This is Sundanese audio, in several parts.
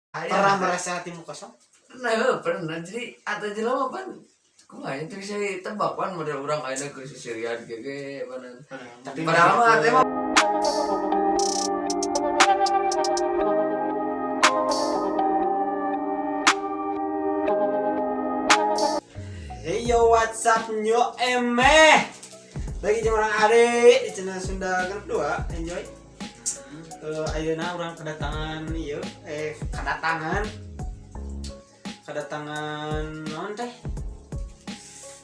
Pernah merasa hatimu kosong? Pernah, heuh, pernah. Jadi atau jelema pan kumaha itu bisa ditebak pan model urang ayeuna ke sisirian ge ge mana. Tapi Padahal mah teh mah. Hey yo, what's up nyo emeh? Lagi jeung urang Ade di channel Sunda Genep 2, enjoy. Ayeuna urang kedatangan ieu kedatangan kedatangan naon teh?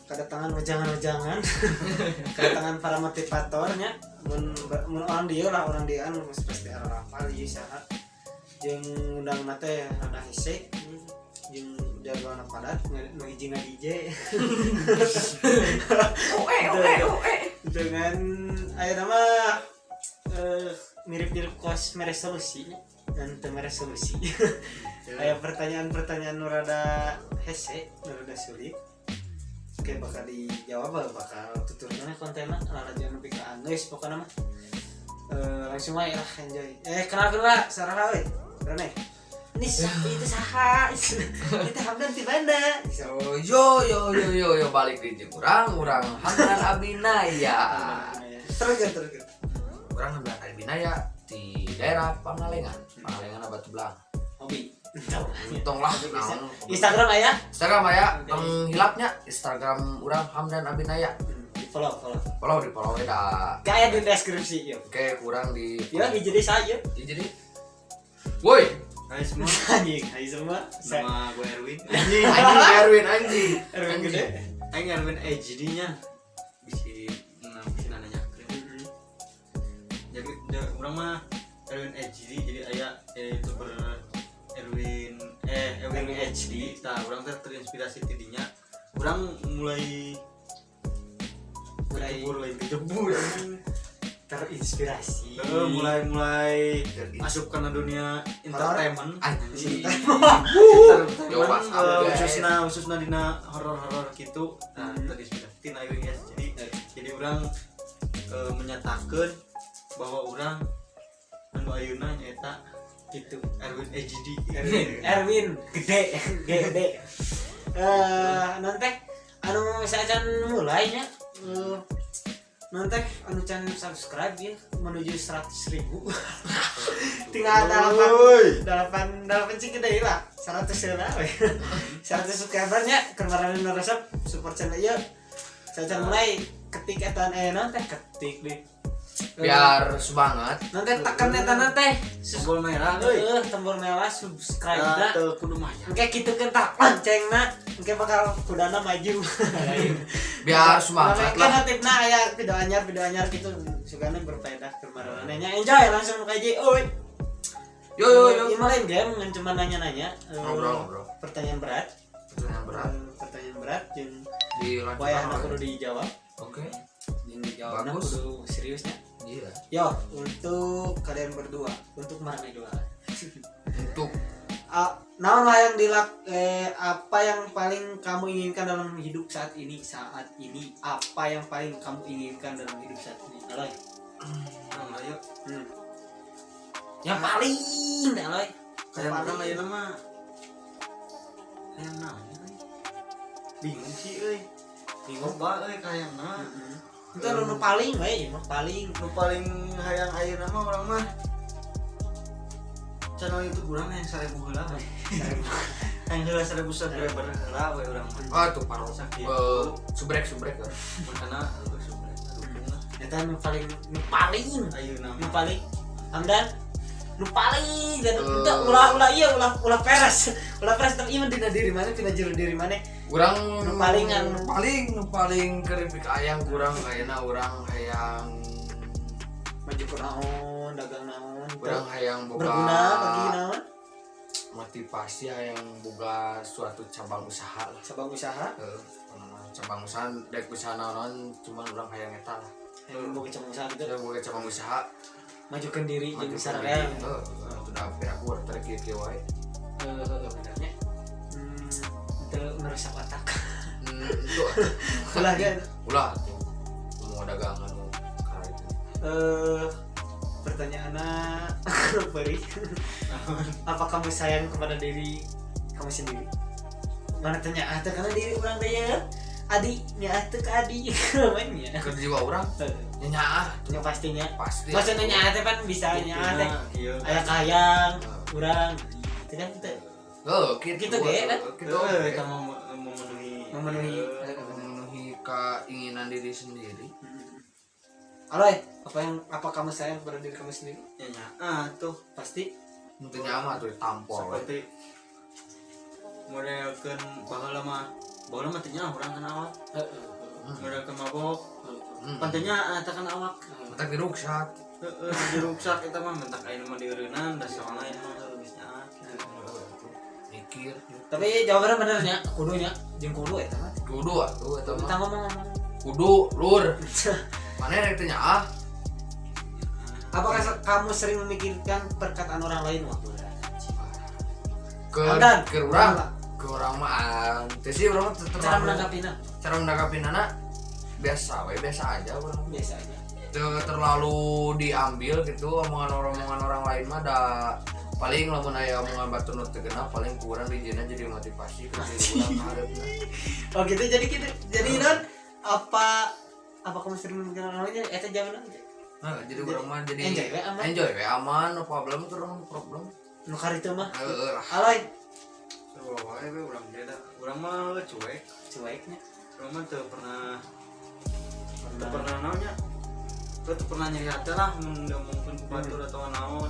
Kedatangan wejangan-wejangan. Kedatangan para motivatornya. Mun mun orang dia lah, orang dia kan pasti hafal ieu saha. Jeung ngundangna teh rada hese, jeung jadwalna padat, nu hiji nga-DJ. Oe oe oe. Dengan aya nama mirip-mirip kos mere solusi nya dan teu mere solusi. Aya pertanyaan-pertanyaan nu rada hese, nu rada sulit. Oke, bakal dijawab, bakal tuturna kontenna lalajo nepi ka anggeus pokona mah. Langsung wae lah, enjoy. Kenalkeun lah sarana we. Rene. Ini siapa itu saha? Itu Hamdan di mana? Yo yo yo yo yo yo balik di jeung urang urang Hamdan Abinaya. Terus kan, terus kan. Urang Hamdan Abinaya di daerah Pangalengan. Pangalengan Batu Belang. Hobi. Untung lah. Hobi biasa. Naon. Instagram aya? Instagram aya, tong hilapnya Instagram urang Hamdan Abinaya. Di follow, follow. Follow di follow we da. Kayak di deskripsi yo. Oke, kurang di Ya, hiji deui saya. Jadi. Woi, Hai semua, Anjing, hai semua. nama gue Erwin. anjing anjing Erwin anjing. Erwin Anjing. gede. Aing Erwin HD-nya. Bisi nah, bisi nanya. Jadi urang mah Erwin HD, jadi aya YouTuber Erwin Erwin Erwin HD. Tah, urang teh terinspirasi tidinya. Urang mulai Mulai kecebur lain kecebur anjing. Terinspirasi. Heeh, mulai mulai Terinspirasi. asup kana dunia entertainment. Anjing. Entertainment, Yo, what's up, guys? khususna khususna dina horor-horor gitu. Nah, terinspirasi tina Erwin S. Jadi urang menyatakan bahwa urang anu ayeuna nyaeta gitu. Erwin HD. Erwin, Erwin gede, gede. Nanti anu saacan mulainya nanti anu can subscribe ya menuju 100.000. Tinggal delapan delapan delapan sih gede lah, 100 lah we. 100 subscribernya kemarin nu resep support channel ieu. Saacan mulai ketik eta nanti ketik deh. Biar semangat. Nanti tekan eta nanti Tombol merah euy. Tombol merah subscribe Nah, na. teu kudu mah ya. Engke kitu kan tak loncengna, engke bakal kudana maju. Biar semangat Engke lah. notifna aya video anyar gitu sugana berfaedah kemarin. Nya enjoy langsung ka hiji euy. Yo yo yo. Ieu mah lain game ngan cuma nanya-nanya. Ngobrol, ngobrol. Pertanyaan berat. Pertanyaan berat. Pertanyaan berat jeung Dilanjutkan. wayahna kudu dijawab. Oke. Jeung dijawabna Bagus. kudu seriusnya. Iya. Yo, untuk kalian berdua, untuk marane dua. Untuk Naon lah yang apa yang paling kamu inginkan dalam hidup saat ini? Saat ini apa yang paling kamu inginkan dalam hidup saat ini? Aloy. Urang lah yuk. Yang paling Aloy. Kayak Yang urang ayeuna mah hayang naon euy? Bingung sih euy. Bingung. Loba euy hayangna. Itu nu paling we, nu paling. Nu paling hayang ayeuna mah urang mah channel YouTube urang yang 1000 heula we. Hayang heula 1000 subscriber heula we urang mah. Ah tuh paro. Sakit. Subrek subrek ya. Makana euy subscribe dukung lah. Eta nu paling, nu paling, Ayeuna nu mah. paling. Hamdan nu paling dan udah ulah ulah iya ulah ulah peres ulah peres tapi ieu dina diri mana dina jero diri mana. Urang Nu paling anu. nu paling nu paling keripik ayam kurang kayaknya urang hayang maju ke naon dagang naon urang hayang boga berguna bagi naon motivasi hayang boga suatu cabang usaha lah. Cabang usaha. Cabang usaha dek usaha naon cuman urang hayang eta lah. Hayang boga cabang usaha gitu. Hayang boga cabang usaha. Majukan diri jeung Maju sararea. Heeh, udah aku terus kieu wae. Heeh, benernya itu merusak otak. Itu Ulah kan. Ulah tuh mau dagangan mau karena itu. Pertanyaannya perih. Apa kamu sayang kepada diri kamu sendiri? Mana tanya ah teh karena diri urang teh ya. Adi nya teh ke adi namanya. Ke jiwa urang nya nyaah Nya pastinya. pasti. Maksudnya nya teh pan bisa nya teh. Iya. Aya kahayang urang. Itu kan teh Oh, gitu. Gitu ge, kan? Gitu. Kita memenuhi memenuhi Memenuhi keinginan diri sendiri. Aloy, apa kamu sayang kepada diri kamu sendiri? Ya nyaah tuh Pasti. Teu nyaah tuh ditampol we. seperti modelkeun baheula mah teu nyaah urang kana awak. Modelkeun mabok. Pan teu nyaah teh kana awak. Mentak diruksak. Heeh, diruksak eta mah mentak ayeuna mah dieureunnan da soalna ieu mah geus nyaah gitu. Mikir. Tapi jawabannya benernya, kudunya, jeung kudu eta mah. Kudu atuh eta Kita mah. ngomong-ngomong. Kudu lur. Mana rek teu nyaah? Apakah kamu sering memikirkan perkataan orang lain? Wah, berat. Ke Hamdan. ke urang. Ke urang mah teu sih urang mah teu Cara terlalu menanggapinya cara menanggapinya biasa we, biasa aja urang. biasa aja. Teu terlalu diambil gitu omongan orang lain mah da paling lamun aya omongan batur nu teu genah paling ku urang dijieunna jadi motivasi ke diri urang kaharepna. Oh gitu, jadi gitu. Jadi non apa apa kamu sering memikirkan orang lain? Eta jawabannya. Nah, jadi urang mah jadi Enjoy we aman. Enjoy we aman, no problem tuh urang no problem. Nu karitu mah. Heeh lah. Aloy, Sarua wae we urang ge da. Urang mah cuek. cueknya. Urang mah teu pernah naonnya. Teu pernah nyeri hati lah mun diomongkeun ku batur atau naon.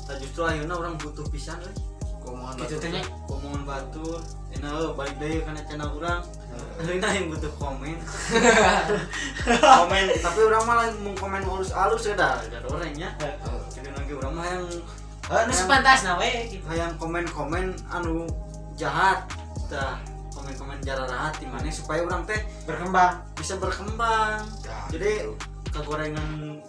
Tah justru ayeuna urang butuh pisan euy. Kumaha Gitu teh nya. Omongan batur, enak euy balik deui kana channel urang. Ayeuna yang butuh komen. Komen, tapi urang mah lain mun komen alus-alus ya dah, gorengnya. Jadi lagi urang mah yang Nu sepantasna we gitu. hayang komen-komen anu jahat tah komen-komen jararahat di mana supaya urang teh Berkembang. bisa berkembang. Ya, Jadi gitu. kegorengan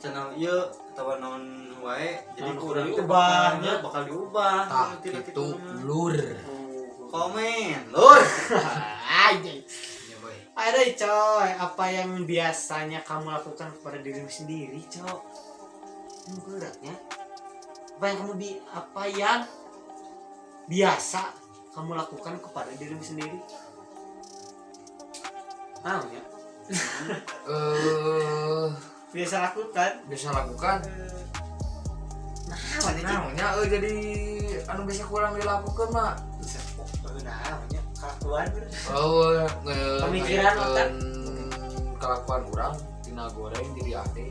channel ieu atau naon wae jadi Naon ku urang teh diubah, nya. bakal diubah Tah Tidak gitu mah. lur. Komen lur. Anjing. Ya boy. Ada coy, apa yang biasanya kamu lakukan kepada dirimu sendiri, coy? Beratnya. Apa yang biasa kamu lakukan kepada dirimu sendiri? Mau ya? Biasa lakukan. Biasa lakukan. Nah, mana Nah, nya jadi anu bisa kurang dilakukan mah. Bisa nah, nya kelakuan bener. Oh, Pemikiran otak. Kelakuan urang tina goreng jadi ade.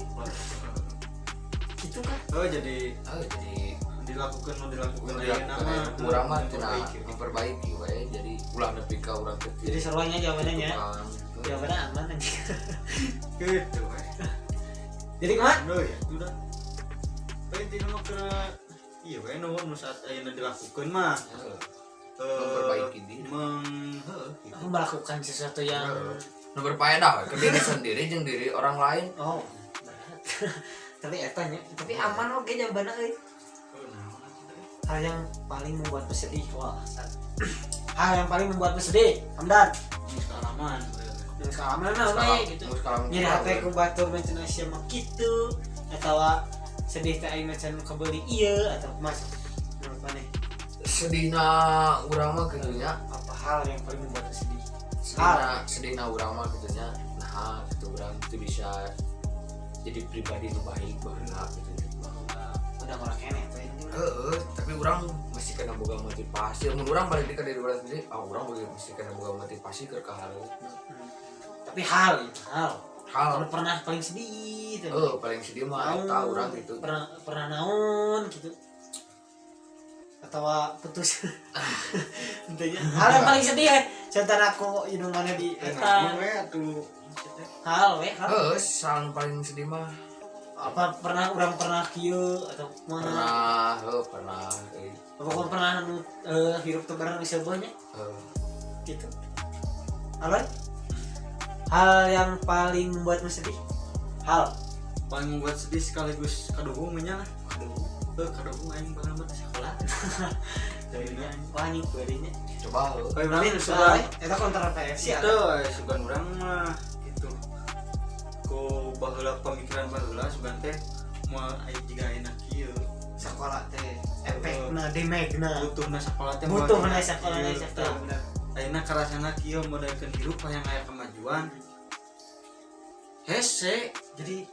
Gitu kan? Oh jadi Oh, jadi dilakukan mau dilakukan ayeuna dilakukan mah urang mah tina memperbaiki. memperbaiki we jadi ulah nepi ka urang teh Jadi seruannya jawabannya ya. tukang gitu. Jawabannya aman aja. Gitu we. Jadi kemana? Duh ya, udah. Tapi intinya mah kena iya we nu nu saat ayeuna dilakukan mah Heeh. Memperbaiki diri. Heuh, gitu. Aku melakukan sesuatu yang Heeh. Nu berfaedah we ke diri sendiri jeung diri orang lain. oh berat. Tapi etanya, tapi aman oke jawabannya euy. Oh, naon atuh teh? Hal yang paling membuatmu sedih, wah. Hal yang paling membuatmu sedih, Hamdan. Geus kaalaman. Yang keamanan naon we gitu. Geus kaalaman. Nyeri hate ku batur macan sia mah kitu atawa sedih teh aing macan kebeli ieu atau kumaha menurut maneh? Sedihna urang mah kitu nya. Apa hal yang paling membuatmu sedih? Sedihna urang mah kitu nya. Nah, kitu urang teu bisa jadi pribadi nu baik baheula kitu nya. Udah ngorok keneh teh. Heeh, tapi urang masih kena boga motivasi. Mun urang balik deui ka diri urang sendiri, ah urang masih kena boga motivasi keur kahareup. Tapi hal itu hal. Hal Kalau pernah paling sedih tuh. eh paling sedih mah eta urang gitu. Pernah naon gitu. Atau putus. Intinya hal yang paling sedih ya. Contoh aku indung mana di Naon eta we atuh. hal we hal. Heeh, salah paling sedih mah Apa pernah orang pernah kieu atau mana? pernah, heuh pernah euy. Apa kau pernah nu hirup teu bareng di sebuahnya Heuh. gitu. Aloy? Hal yang paling membuatmu sedih? Hal. Paling membuat sedih sekaligus kaduhung nya lah. Aduh. Heuh, kaduhung aing baheula mah teh sekolah. Jadinya aing. Wah anjing kuerinya. Coba heuh. Kayak urang Tapi sugan eta kontroversi itu sugan urang mah gitu. Ku baheula pemikiran baheula sugan teh Moal aya jiga ayeuna kieu. Sekolah teh efekna damage-na. Butuhna sekolah teh Butuh moal na sekolah kieu. na sekolah bener. Ayeuna karasana kieu modalkeun hirup hayang aya kemajuan. Hese jadi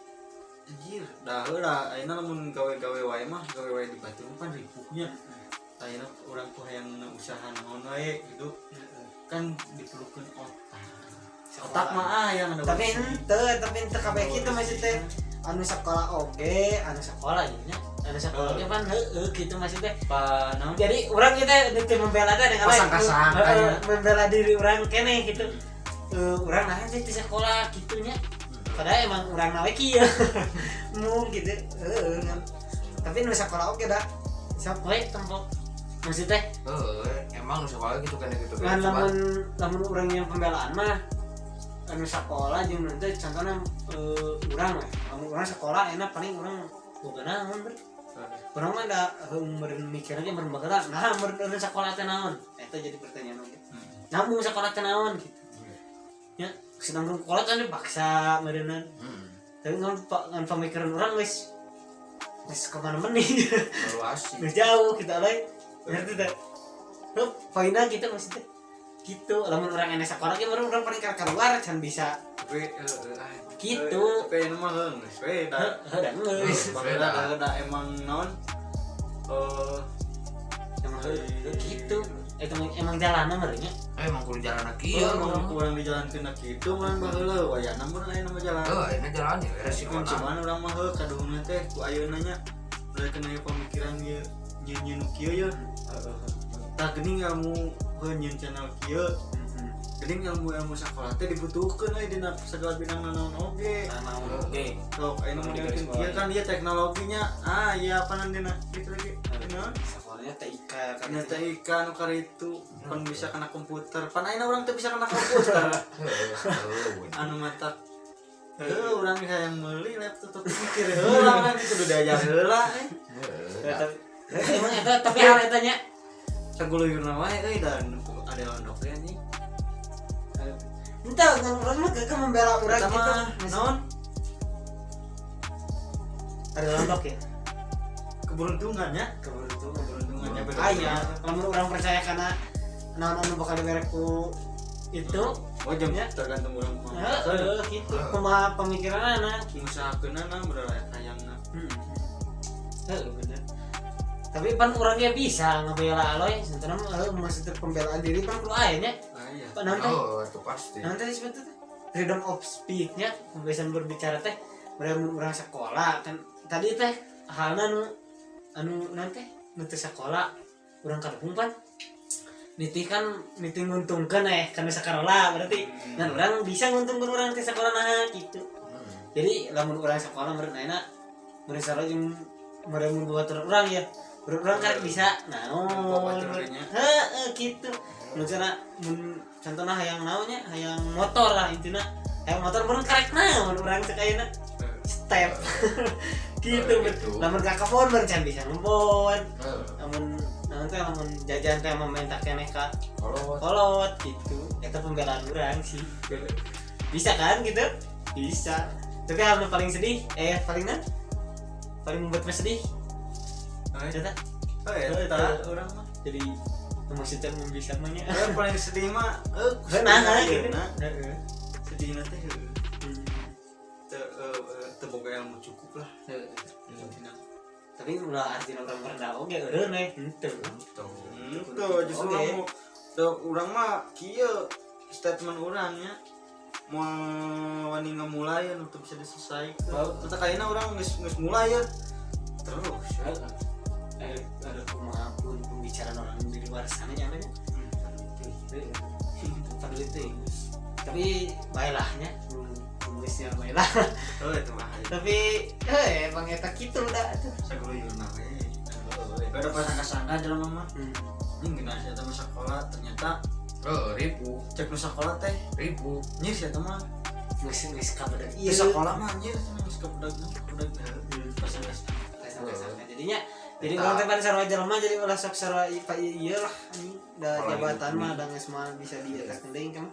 anjir dah heula ayeuna lamun gawe-gawe wae mah gawe wae di batur pan ripuhnya. Ayeuna urang ku hayang usaha naon wae gitu kan diperlukeun otak. Otak mah ah yang ada Tapi bersih. Ente, tapi ente kabeh kitu maksudnya anu sekolah oge, anu sekolah nya, anu sekolah oge pan heueuh gitu maksudnya. Pa naon? Jadi urang kita teu membela teh dengan Pasang-kasang, heeh, membela diri urang keneh gitu. Eh, urang nah teh di sekolah gitunya. Padahal emang urang nawe kieu. Mung gitu. Heeh kan. Tapi nu sekolah oge da. Sok we tempo. Maksudnya Heeh, emang nu sekolah gitu kan gitu. ngan lamun lamun urang yang pembelaan mah anu sekolah jeung nanti contohnya urang lah, lamun urang sekolah enak paling urang boga naon ber urang mah da heuh meureun mikirna ge meureun baheula nah meureun urang sekolah teh naon eta jadi pertanyaan oge. Namun sekolah teh naon gitu ya, sedangkan sekolah kan dipaksa meureunan. Tapi ngan ngan pemikiran urang geus geus kemana mana nih. Evaluasi. Geus jauh kita lain ngerti teh. Hup, poinnya gitu maksudnya gitu, lamun urang enek sekolah ge baru urang paling keluar can bisa. Tapi ah, Gitu. tapi ini mah heuh geus we da. Heuh da geus. Baheula da da emang naon eh. Emang heuh gitu itu emang, emang jalan meureun nya. Eh, emang kudu jalan kieu. Iya, emang kurang dijalankeun kitu mah baheula wayana mun aya nama jalan. Heeh, ini jalan ya resiko. Cuman urang mah heuh kaduhungna teh ku ayeuna nya mulai kena pemikiran ieu nyeun nu kieu ye. Tah geuning ilmu heuh nyieun channel kieu. Geuning ilmu-ilmu sakola teh dibutuhkeun euy dina segala bidang naon oge. Naon oge. Sok ayeuna Di modelkeun garis kieu bawah. Kan ieu teknologinya ah iya apa nantina gitu lagi. Naon? Sekolahnya TIK kan. Nya TIK nu karitu pan bisa kena komputer. Pan ayeuna urang teh bisa kena komputer. Heeh. Anu matak heuh urang hayang meuli laptop tapi mikir heula urang teh kudu diajar heula eh. Emang eta tapi hal eta nya. Saguluyurna wae euy dan ada londok ya anjing. Entah, kan urang mah kekeh membela urang Eta gitu. mah naon? Ada londok ya. Keberuntungannya. Keberuntungan. Keberuntungannya beda. Aya, lamun urang percaya karena naon anu bakal dibere ku itu. Oh jam Ya. tergantung urang kumaha. Heeh, gitu kumaha pemikiranna. Ngusahakeunana bener hayangna. Heeh, bener. Tapi pan orangnya bisa ngebela aloy, sementara mah heuh maksudnya pembelaan diri pan kudu aya nya. Ah iya. Pan naon teh? Oh, itu pasti. Naon teh disebut teh? Freedom of speech-nya, kebebasan berbicara teh. Mereka mun urang sekolah kan tadi teh halna nu anu naon teh nu teu sekolah urang kampung pan nitih kan nitih nguntungkeun kana sekolah berarti dan urang bisa nguntungkeun urang teh sekolah nah gitu. Jadi lamun urang sekolah meureun ayeuna meureun sarua jeung meureun mun batur urang ya, meureun urang karek bisa naon. Baturnya. Heeh gitu. Mun cenah mun contohna hayang naonnya hayang motor lah intina, hayang motor meureun karek naon urang cek ayeuna step gitu. Oh, gitu. Lamun ka kebon meureun can bisa ngebon. Heeh. Lamun naon teh lamun jajan teh meminta keneh ka Kalau kolot gitu. Eta pembelaan urang sih, bisa kan gitu bisa. Tapi hal yang paling sedih paling nan paling membuat mas sedih Eh, eta. oh eta urang mah. Jadi maksudnya mun bisa mah nya. Eh, paling sedih mah eh nah gitu. sedihna. Heeh. Sedihna teh heuh. Hmm. Teu teu boga ilmu cukup lah. Heeh. Intina. Tapi ulah artinya urang merendah oge eureun we henteu. Tuh justru Oke. urang mau tuh urang mah kieu statement urangnya mau wani ngamulai anu teu bisa diselesaikan. Oh. Tetep ayeuna urang geus geus mulai ya. Terus ya. Heeh. Ada kumaha pun pembicaraan orang di luar sana nya nya. Peduli teuing. Tapi baiklah nya, geusnya baiklah. Oh itu mah. Tapi emang eta kitu dah tuh. Saguluyurna we. Ada pasangka-sangka jelema mah. Ini ngeunah sia teh mah sekolah ternyata Oh, ribu, cek nu sekolah teh ribu. nyir sia teh mah. Geus geus kabedag Di ieu. sekolah mah anjir geus kebedag kebedag pasangka. Pasangka-sangka. Jadinya jadi urang teh pada sarua jelema jadi ulah sok sarua ipa ieu lah anjing da Kalau jabatan hidup mah da geus mah bisa dietakeun deui kan.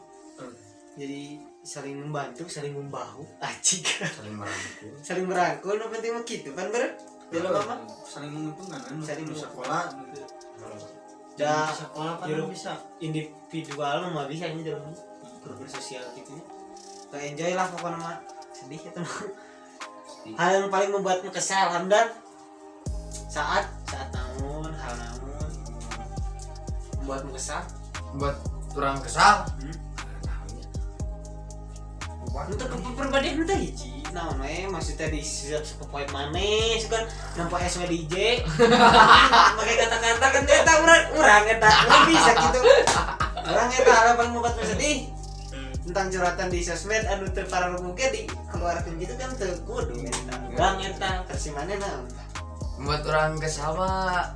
Jadi Saling membantu, saling membahu, anjing. Saling merangkul. Saling merangkul, nu penting mah kitu pan ber. Jelema mah saling menguntungkan kan Saling saling sekolah gitu. Da, Di sekolah kan hirup. bisa. Individual mah bisa ini jelema kudu bersosial gitu ya. Gak enjoy lah pokoknya mah. Sedih ya teman. Hal yang paling membuatmu kesal, Hamdan, saat saat naon, hal naon membuatmu kesal? Buat kurang kesal. Hmm? Naonnya? Untuk kepribadian itu hiji naon we maksudnya di siap poe maneh suka nampak SW DJ pakai kata-kata kan eta urang urang eta urang bisa gitu urang eta hal yang paling membuatmu sedih tentang curhatan di sosmed anu teu pararuguh dikeluarkeun gitu kan teu kudu eta urang eta versi maneh naon? Membuat orang kesal mah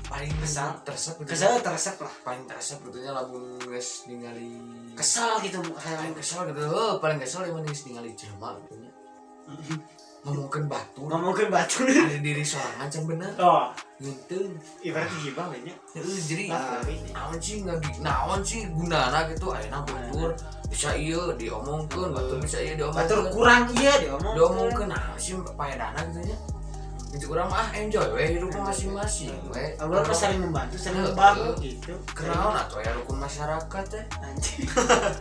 paling Kesal? teresep gitu. Kesal teresep lah. Paling teresep gitu nya lamun geus ningali Kesal gitu hal paling kesal gitu, heuh, paling kesal emang geus ningali jelema gitu nya ngomongkeun batur. Ngomongkeun batur. Ari diri sorangan can bener. Oh. Ngeuteung. Ibarat gibah we nya. Heeh, jadi Ah, naon sih ngagi naon sih gunana gitu ayeuna batur bisa ieu diomongkeun, batur bisa ieu diomongkeun, batur kurang iya diomongkeun. Diomongkeun naon sih paedana gitu nya. Itu urang mah ah, enjoy we hidup mah masing-masing we. Urang mah saling membantu, saling Heeh. membantu gitu. Kenaon atuh aya rukun masyarakat teh? Anjing. Heeh.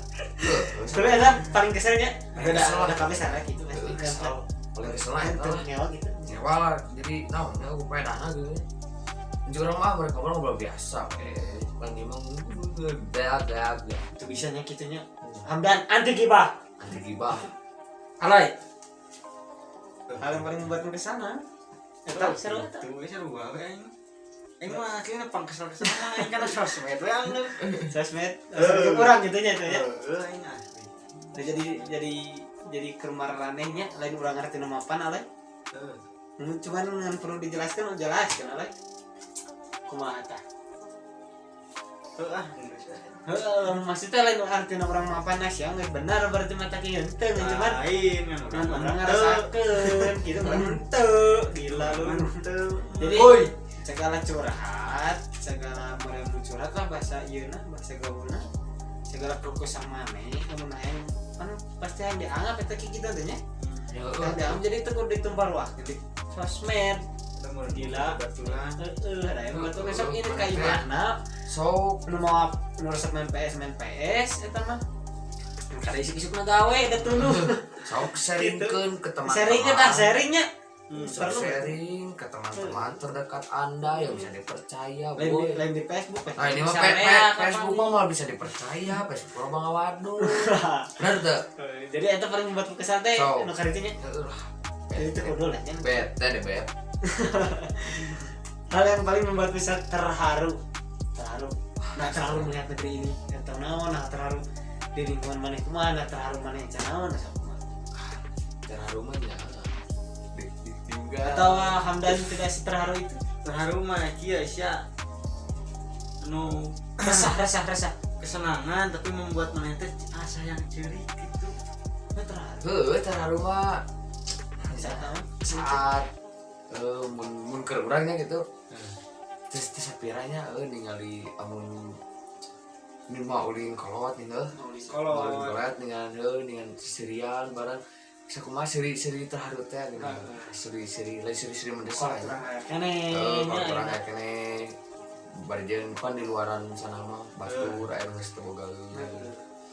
Tapi ada paling keselnya Paling ada kesel lah. ada kami salah gitu pasti. Heeh, kesel. Paling kesel lah eta Tuh lah. ngewa gitu. Nyewa lah jadi naon ya aku paedana gitu nya. Jadi urang mah mereka orang ngobrol biasa we. Paling emang bla bla bla. Itu bisanya gitunya. Hamdan anti gibah. Anti gibah. Alay. Hal yang paling membuatmu kesana. Eta seru eta. Itu we seru we aing. Aing mah akhirnya pang kesel-kesel mah aing kana sosmed we angger. Sosmed, sosmed kurang gitu nya itu ya. Heeh, aing asli. Nah, jadi kermaranehnya lain urang ngerti nu mapan alay. Heeh. Cuman ngan perlu dijelaskan, jelaskan alay. Kumaha tah? Heeh, ah geus ah. Heeh, maksudnya lain artinya orang mapan sia geus benar berarti mata kieu henteu cuman lain kan ngan urang urang mah ngarasakeun gitu urang henteu gila lu. teu. Jadi Oi. segala curhat, segala meremu curhat lah bahasa ieu na, bahasa gaulna. Segala keluh maneh lamun hayang kan pasti hayang dianggap eta kieu kitu teh nya. Ya, Hayang dianggap jadi itu kudu ditumpah ruah di sosmed. Gila. Baturan. Heeh, da yang batur besok ini ka imahna sok nu mau nu resep main PS main PS eta mah. Kada isuk-isuk na gawe da tunduh. Sok sharingkeun ke teman-teman. Sharingnya tah sharingnya. Sok Perlu. sharing ke teman-teman terdekat Anda yang bisa dipercaya, Lain di, boy. lain di Facebook eh. Nah, ini mah Bisa rea, Facebook kapan. mah malah bisa dipercaya, Facebook mah bang waduh. Bener tuh. Jadi eta paling membuat kesal teh So. nu karitunya. Heeh lah. Jadi itu kudu lah nya. Bete deh, bet. Hal yang paling membuat bisa terharu. Terharu. Nah, terharu melihat negeri ini. Atau naon, nah terharu di lingkungan maneh kumaha, nah terharu maneh can naon, nah sok kumaha. Terharu mah nya. Ditinggal. Atau Hamdan tidak seterharu itu. Terharu mah kieu sia. Anu Resah, resah, resah. Kesenangan tapi membuat maneh teh asa yang ceurik gitu. Nah, terharu. Heeh, terharu mah Saat naon? saat mun mun keur urangnya gitu. Terus terus sapiranya ningali amun ini mah ulin kolot nih heuh. Kolot. Ulin kolot dengan heuh dengan sirian barang sakumaha seri-seri terharu teh gitu. Seri-seri lain seri-seri mendesak Kolot ya. urang aya keneh. Kalau nya, kurang ayeuna. aya keneh bari jeung pan di luaran sana mah batur aya nu geus teu boga.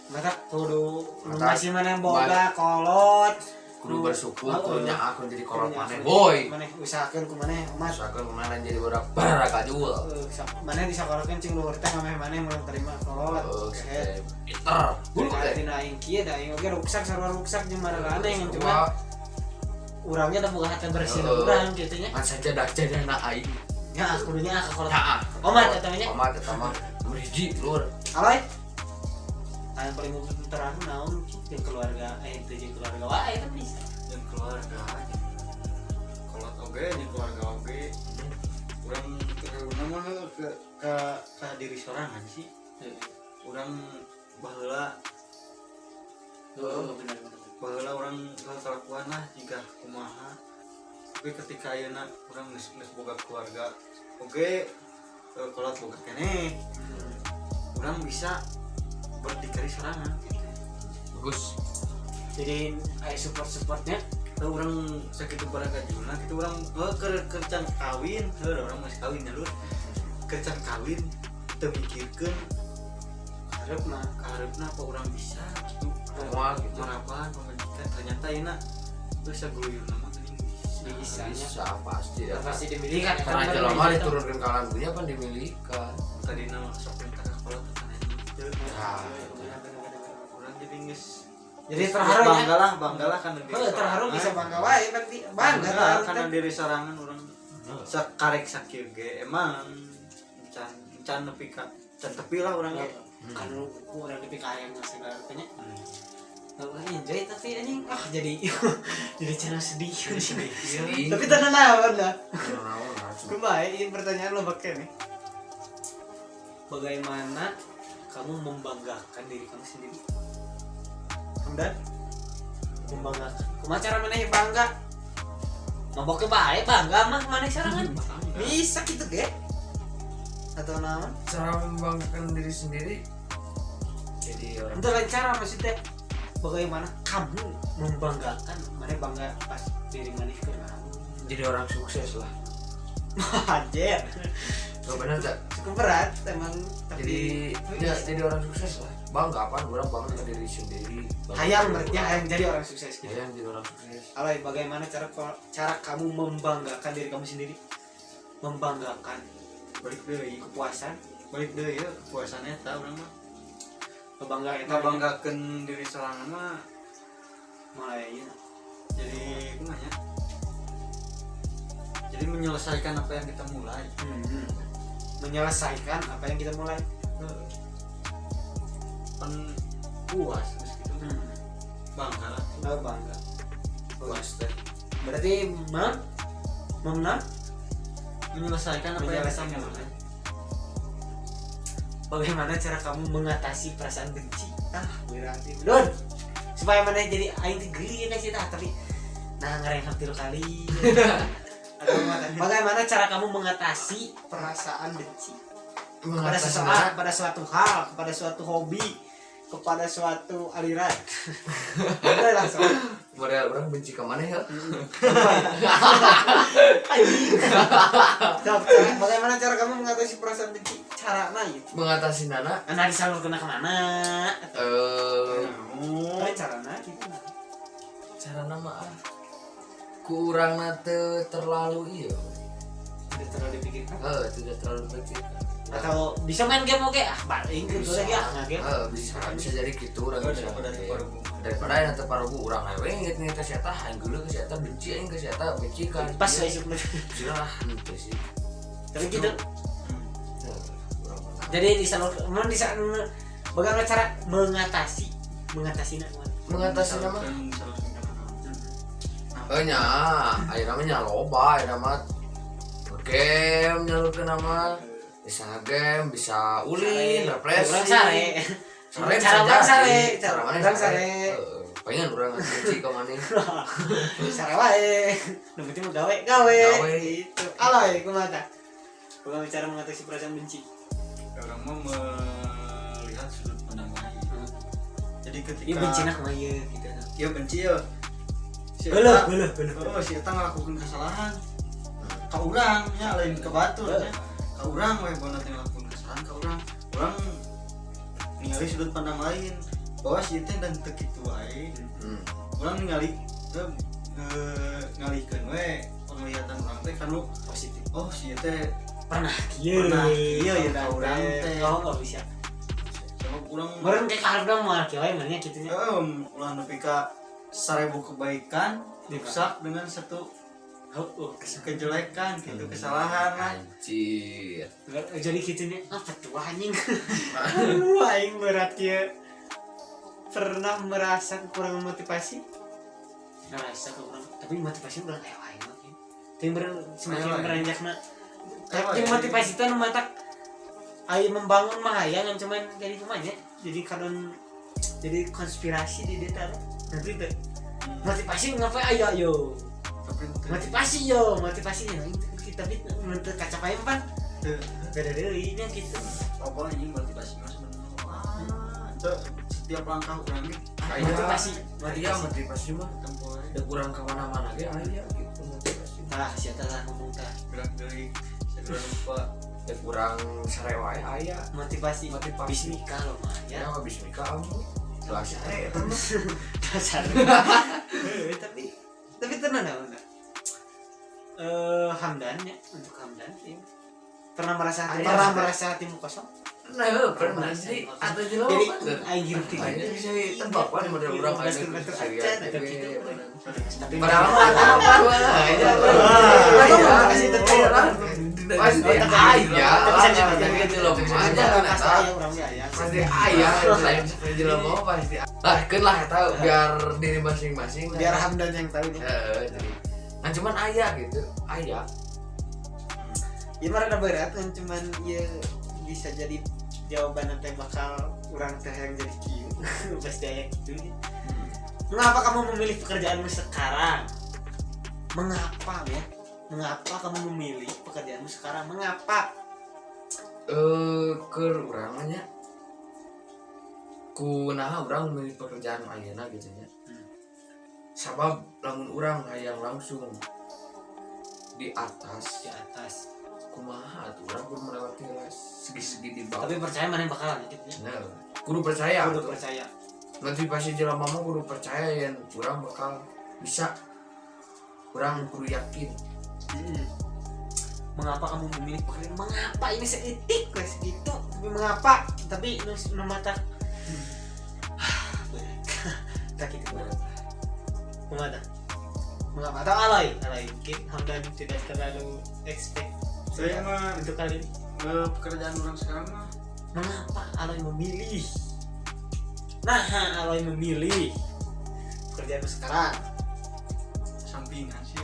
Mata kudu Mata- masih mana yang boga kolot Kudu bersyukur Heeh. kudu nyaah kudu jadi kolot Kudu maneh nyaah, boy. Maneh usahakeun ku maneh omat. Usahakeun kumaha lain jadi budak baragajul. Maneh disakolakeun cing luhur teh ngameh maneh mun terima kolot. Heeh, pinter. Bulu teh. Tina aing kieu da aing oge ruksak sarua ruksak jeung mararaneh ngan cuman Sarua. urangnya da boga hati bersih Heeh. urang kitu nya. Ngan sajadah-jadahna aing. Ya kudunya ka kolot. Nyaah. Omat eta mah nya. Omat eta mah nomor hiji lur. Alay. Anu paling mungkin terharu naon jeung keluarga teu jeung keluarga wae kan bisa. Jeung keluarga jeung kolot oge jeung keluarga oge. Urang terharu mah ke diri sorangan sih. Urang baheula Heeh, bener bener. baheula urang kelakuan lah jika kumaha. Tapi ketika ayeuna urang geus geus boga keluarga oge, kolot boga keneh, urang bisa berdikari sorangan gitu. Bagus. Jadi aya support-supportnya. Tahu urang sakitu baragajuna kitu urang heuh keur keur can kawin, heuh urang masih kawin ya lur. Keur can kawin teu mikirkeun Hareup mah kahareupna apa urang bisa gitu. Moal gitu. Marapan pamajikan ternyata enak terus saguluyurna mah geuning bisa. Bisa nya. Bisa pasti ya. Pasti dimiliki kan. Karena jelema diturunkan ke alam dunia pan dimiliki. Tadi nama sok minta ka kolot teh anjing. Nah, Urang jadi geus Jadi terharu ya. bangga lah kana diri. Oh, terharu sorangan. bisa bangga wae berarti bangga lah terharu kana teh. diri sorangan urang sakarek sakieu ge emang can can nepi ka can tepi lah urang ge. Kan lu urang nepi ka hayang segala rupanya. Urang enjoy tapi anjing ah jadi jadi channel sedih. Sedih. Tapi tenang naon lah. Naon, naon. Kumaha ini pertanyaan lo pakai nih. Bagaimana kamu membanggakan diri kamu sendiri? Hamdan? Membanggakan. Kumaha cara maneh bangga? Maboknya bae bangga mah maneh sorangan. Bisa gitu ge. Atau naon? Cara membanggakan diri sendiri jadi orang Itu lain cara maksudnya. Bagaimana kamu membanggakan maneh bangga pas diri maneh ke naon? jadi orang sukses lah. Anjir. Gak bener tak? Cukup berat emang tapi Jadi ya, jadi orang sukses lah. Bangga apaan? Orang bangga ke diri sendiri. Bangga hayang ke berarti diri hayang jadi orang sukses gitu. Hayang jadi orang sukses. Alay, bagaimana cara cara kamu membanggakan diri kamu sendiri? Membanggakan Balik deui, kepuasan, balik deui ya kepuasan eta urang mah. kebanggaan eta Ngabanggakeun diri sorangan mah mulai ieu. jadi kumaha ya? Jadi menyelesaikan apa yang kita mulai. Menyelesaikan apa yang kita mulai. Kan puas terus gitu. Bangga lah. Oh, bangga. Puas teh. Berarti memenang Menyelesaikan apa yang kita menyelesaikan mulai. Bagaimana cara kamu mengatasi perasaan benci? Ah, berarti Don. Supaya mana jadi aing teh geli ya sih tah, tapi nah ngerengek tilu kali. Atau bagaimana cara kamu mengatasi perasaan benci kepada Mengatasi seseorang, kepada suatu hal, kepada suatu hobi, kepada suatu aliran. Udah langsung. Model orang benci ke mana ya? Sok, bagaimana cara kamu mengatasi perasaan benci? Carana gitu. Mengatasi nana Nah, disalurkan kemana? eh Apa carana gitu? cara nama ah kurang teu terlalu iya. Tidak terlalu dipikirkan. Tidak terlalu pikirkan. Atau bisa main game oke? Ah, balik ke Bisa. lagi ah, game. Bisa bisa jadi gitu orang Oh, bisa. daripada teu parugu. Daripada yang teu parugu urang we inget ka si eta aing geuleuh ka si eta benci aing ka si eta benci ka. Pas saya isuk Sila lah henteu sih. Tapi gitu. Heuh, urang mah. Jadi disalurkan, mun bisa bagaimana cara mengatasi mengatasi nak Mengatasi nama Disalurkan kemana? Eh nya, ayeuna mah nya loba ayeuna mah game nyalurkeun nama bisa game, bisa ulin, refreshing. Urang sare. Sare Cara bisa urang sare, jadi. cara Cara mana urang sare. Heeh, pengen urang benci ka maneh. Sare wae. Nu penting mah gawe, gawe. Gawe. Gitu. Aloy kumaha tah? Bagaimana cara mengatasi perasaan benci? Orang mah melihat sudut pandang lain. Jadi ketika Iya benci nak kumaha ieu gitu. Iya benci ya. Si Geuleuh, eta- geuleuh, geuleuh. Oh, si eta ngelakukan kesalahan. Ka urang nya lain ke batur nya. Ka urang we bona teh ngelakukan kesalahan ka urang. Urang ningali sudut pandang lain bahwa si eta dan teu kitu wae. Urang ningali ngalihkeun we penglihatan urang teh kanu Positif. oh si eta Pernah kieu. Pernah kieu ya ka urang teh. Oh, nggak bisa. sabab urang Meureun kayak kaharepna moal kieu wae meureun kitu nya. Ulah nepi ka 1000 kebaikan dirusak dengan satu Heuh, kejelekan gitu kesalahan lah. Anjir. Jadi gitu nya apa tuh anjing. Aduh, aing berat ya. Pernah merasa kekurangan motivasi? Ngerasa kekurangan, tapi motivasi udah kayak aing mah. Tapi semakin Ayo, ayo. beranjakna. Ayo, Tapi ayo. motivasi teh nu matak aing membangun mah hayang yang cuman jadi kumanya. Jadi kadon jadi konspirasi di dia nanti teh motivasi ngapain ayo ayo Tapi motivasi yo motivasi yo tapi untuk kacapai pan teu beda deui nya gitu apa anjing motivasi mah sebenarnya. Wah, Setiap langkah urang ge Aya. Motivasi, Iya, motivasi. Motivasi mah tempo we. da kurang ke mana-mana ge aya gitu motivasi. Tah, sia tah ngomong tah. Gerak deui segera lupa. Da kurang sare wae aya. Motivasi. Motivasi. Bismika loh mah Ya ya. habis nikah kamu. Lah sare eta mah. Dasar. Tapi tenang ya, enggak. Hamdan ya, untuk Hamdan ya. Pernah merasa Ayah. pernah merasa hatimu kosong? Nah, pernah sih atau jelema Jadi mah. aing hirup tiga. Aing bisa tebak kan model urang Belas aing kilometer serius, aja, tapi gitu. Tapi padahal mah apa lah ya. Kasih tetep. Pasti aya. Tapi Jelema aja kan pasti eta. aya urang ge aya. Pasti aya lain jelema pasti. Lah keun lah eta biar diri masing-masing. Biar Hamdan yang tahu nih. Heeh, jadi. Nah, cuman aya gitu, aya. Ya mah rada berat kan, cuman ya bisa jadi jawaban nanti bakal urang teh yang jadi kieu. Pasti aya gitu. Mengapa kamu memilih pekerjaanmu sekarang? Mengapa ya? Mengapa kamu memilih pekerjaanmu sekarang? Mengapa? Keur urang mah nya. Ku naha urang memilih pekerjaan ayeuna gitu nya. Sabab lamun urang hayang langsung di atas Di atas. Kumaha atuh urang kudu melewati lah segi-segi di bawah. Tapi percaya mana yang bakalan gitu ya. Nah, kudu percaya. Kudu Atuh. percaya. Motivasi jelema mah kudu percaya yang urang bakal bisa. Urang kudu yakin. Mengapa kamu memilih pekerjaan? Mengapa ini seetik lah segitu? Tapi mengapa? Tapi nu nu mata. Berat. Tak gitu berat. Kumaha? Mengapa? Atau alay? Alay mungkin Hamdan tidak terlalu expect Saya mah untuk kali ini. Pekerjaan orang sekarang mah Mengapa Aloy memilih? Nah, Aloy memilih pekerjaan sekarang. Sampingan sih.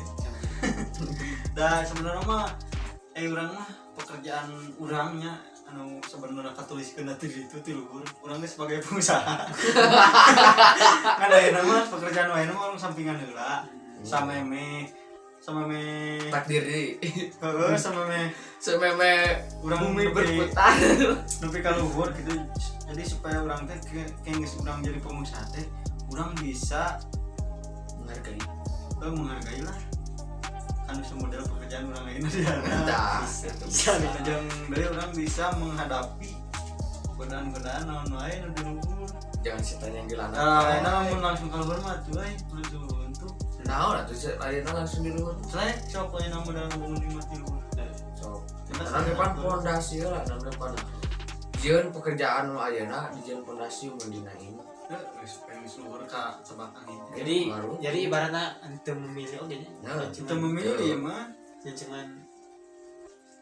Dah sebenarnya mah urang mah pekerjaan urangnya anu sebenarnya katuliskeun di itu ti luhur urang ge sebagai pengusaha kan. Ayeuna mah pekerjaan wae mah urang sampingan heula sama me Takdir di heeh, sama me sememe urang bumi nepi- berputar. nepi ka luhur gitu. Jadi supaya urang teh ke geus urang jadi pengusaha teh urang bisa menghargai. Menghargai lah kan model pekerjaan urang lain dia. Tah, Bisa, gitu. bisa. Jeung dari urang bisa menghadapi godaan-godaan naon wae nu di luhur. Jangan setan yang dilana. Nah, ayeuna lamun langsung ka luhur mah tuh euy langsung untuk Naon atuh ayeuna langsung di luhur. saya sok ayeuna modal ngabangun imah di luhur. Sok. Kita Karena depan pondasi lah, nang depan. Jieun pekerjaan nu ayeuna dijieun pondasi mun dina imah. Geus pengen luhur ka tebak angin. Jadi Baru. jadi ibaratnya ente memilih oke nya. Nah, Kita memilih mah Ya cuman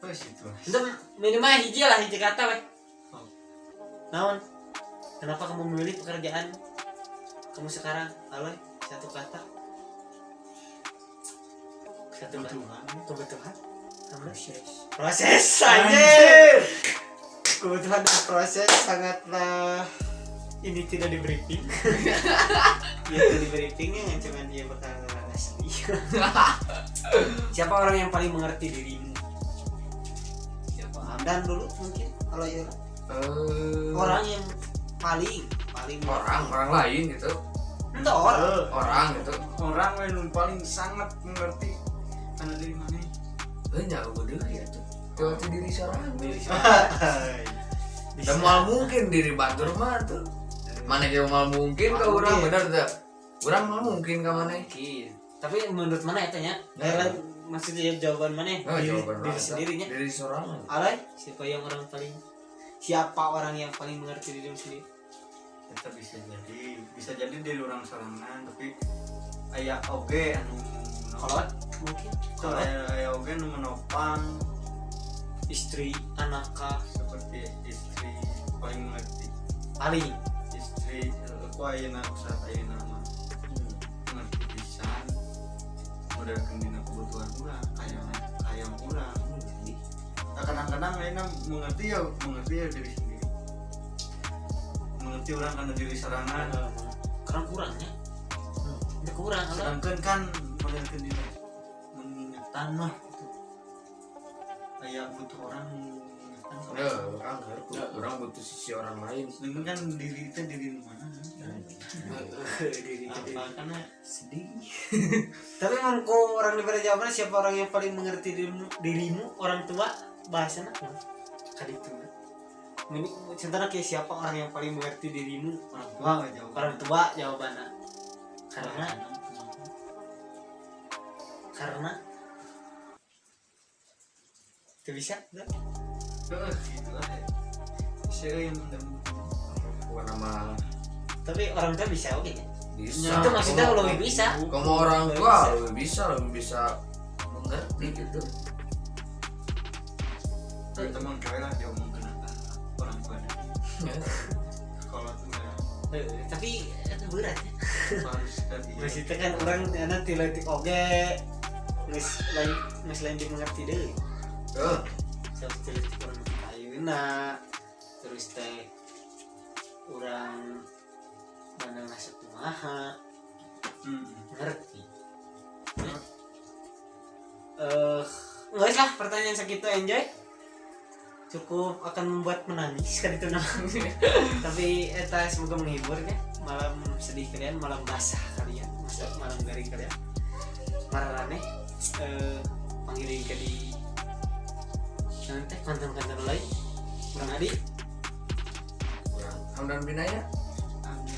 wes itu. ente minimal hiji lah, hiji kata weh. Oh. Naon? Kenapa kamu memilih pekerjaan kamu sekarang? Aloy, satu kata. Satu kata. Kebutuhan. Kebutuhan. Kamu? Proses. Proses anjir. Kebutuhan dan proses sangatlah ini tidak di briefing. Ya tidak di briefing ya, cuman dia bakal asli. Siapa orang yang paling mengerti dirimu? Siapa? Hamdan dulu mungkin kalau ya orang yang paling paling Orang orang lain gitu. Itu orang. Orang gitu. Orang yang paling sangat mengerti karena diri mana. Nya eueuh deui atuh. Coba diri sorangan. Diri sorangan. Dan moal mungkin diri batur mah tuh. Mana ge moal mungkin ka Moal urang mungkin. bener teu? Urang moal mungkin ka maneh. Mungkin. Tapi menurut mana itu nya? Nah. Maksudnya jawaban mana? Oh, Diri, jawaban diri urang eta. sendirinya. Diri sorangan. Alay, siapa orang yang paling mengerti dirimu sendiri? Eta bisa jadi dari orang sorangan, tapi aya oge anu Kolot mungkin. Tuh, Kolot, aya oge anu menopang. Istri, anak kah? Seperti istri paling mengerti. Paling. Istri ku ayeuna saat ayeuna mah mengerti pisan modelkeun dina kebutuhan urang kayak kayak urang. Nah, kadang-kadang ayeuna mengerti ya diri sendiri, mengerti orang karena diri sorangan. Kurang kurangnya. Itu kurang kalau Sedangkan kan modelkeun dina mengingatkan mah gitu. Kayak butuh orang mengingatkan. Ya, anggar. tuh orang butuh sisi orang lain. Ini kan diri itu diri mana? Diri itu diri. Apa karena Sedih. Tapi emang ku orang diberi jawaban siapa orang yang paling mengerti dirimu, dirimu orang tua bahasanya apa? Kali itu. Ini contohnya kayak siapa orang yang paling mengerti dirimu? Orang tua nggak jawab. Orang tua jawabannya. Karena itu bisa enggak? Heeh, gitu lah ya. Saya yang mendem. Bukan nama. Tapi orang tua bisa oke ya? Bisa. Itu maksudnya lebih bisa. Kamu orang Lebih tua bisa. lebih bisa mengerti gitu. Tapi teman kau lah dia omong kenapa orang tua kalau tuh ya Tapi itu berat ya. harus tadi. Maksudnya kan orang nanti letik oge geus lain dimengerti deui. Eh, Terus letik urang ayeuna terus teh urang mandang nasib kumaha ngerti. Nggak lah pertanyaan segitu enjoy cukup akan membuat menangis kan itu namanya. Tapi eta semoga menghibur ya malam sedih kalian, malam basah kalian, masa malam garing kalian mararane panggilin ke di nanti konten-konten lain kurang adi kurang Hamdan Binaya. Ambil.